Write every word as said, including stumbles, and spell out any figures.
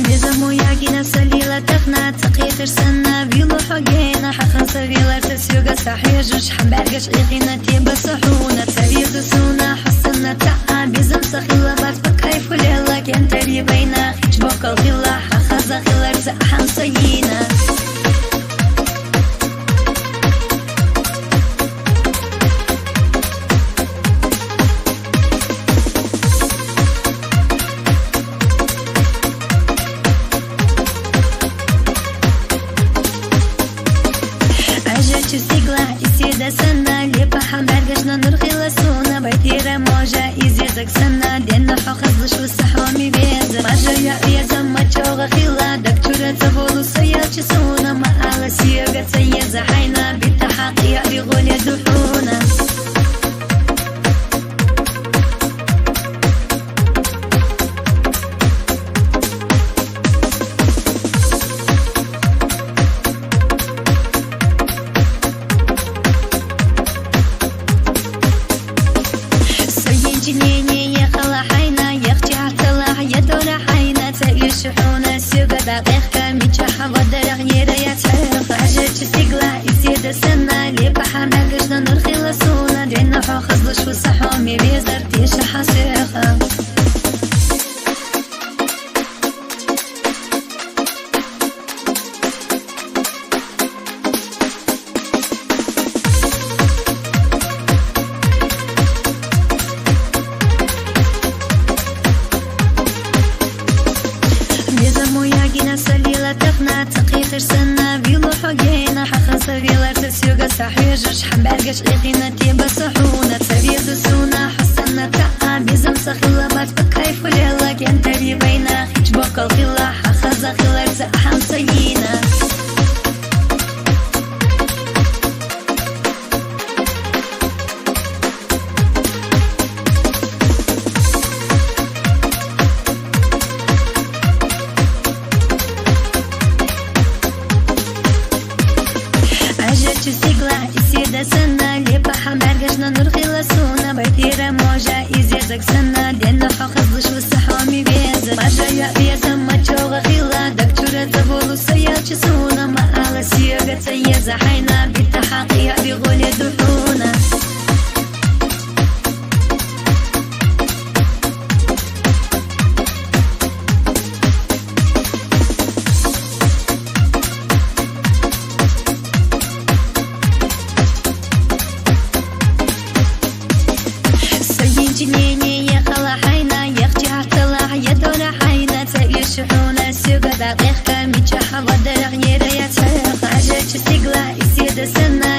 Безам уягина салила тахна, цӀакьи хирсанна вилу хӀу гена, хӀахан савилар ца сюга сахӀвежуш, хӀамбаргаш ихина теба сахуна, ца визу суна хӀасана таъа, безам сахила бат кайфулела, кентари байна, хич бокал хила, хӀаха захилар ца хӀамсайина. ГӀяжачи сигла исида санна, лепа хӀамбаргашна нур хила суна, байтира можа изезаг санна, денна хӀу хазлуш ва сахӀвами веза. Мажа я веза мачога хила, даг чура ца волу саялчи суна, ма ала сига ца еза хӀяйна, бита хӀякь я ригъули духӀуна. Соединение ехала хӀяйна, яхчи гьатала я дора хӀяйна, ца иши хӀуна сюга дакьехка, мича хӀява дарагъ ера я цхӀехъа. ГӀяжачи сигла исида санна, лепа хӀамбаргашна нур хила суна, денна хӀу хазлуш ва сахӀвами везар, теша хӀасехъа. Безам уягина салила тахна, цӀакьи хирсанна вилу хӀу гена, хӀахан савилар ца сюга сахӀвежуш, хӀамбаргаш ихина теба сахуна, ца визу суна хӀасана таъа, безам сахила бат кайфулела, кентари байна, хич бокал хила, хӀаха захилар ца хӀамсайина. ГӀяжачи сигла исида санна, лепа хӀамбаргашна нур хила суна, байтира можа изезаг санна, денна хӀу хазлуш ва сахӀвами веза. Мажа я веза мачога хила, даг чура ца волу саялчи суна, ма ала сига ца еза хӀяйна, бита хӀякь я ригъули духӀуна. Соединение ехала хӀяйна, яхчи гьатала я дора хӀяйна, ца иши хӀуна сюга дакьехка, мича хӀява дарагъ ера я цхӀехъа. ГӀяжачи сигла исида санна,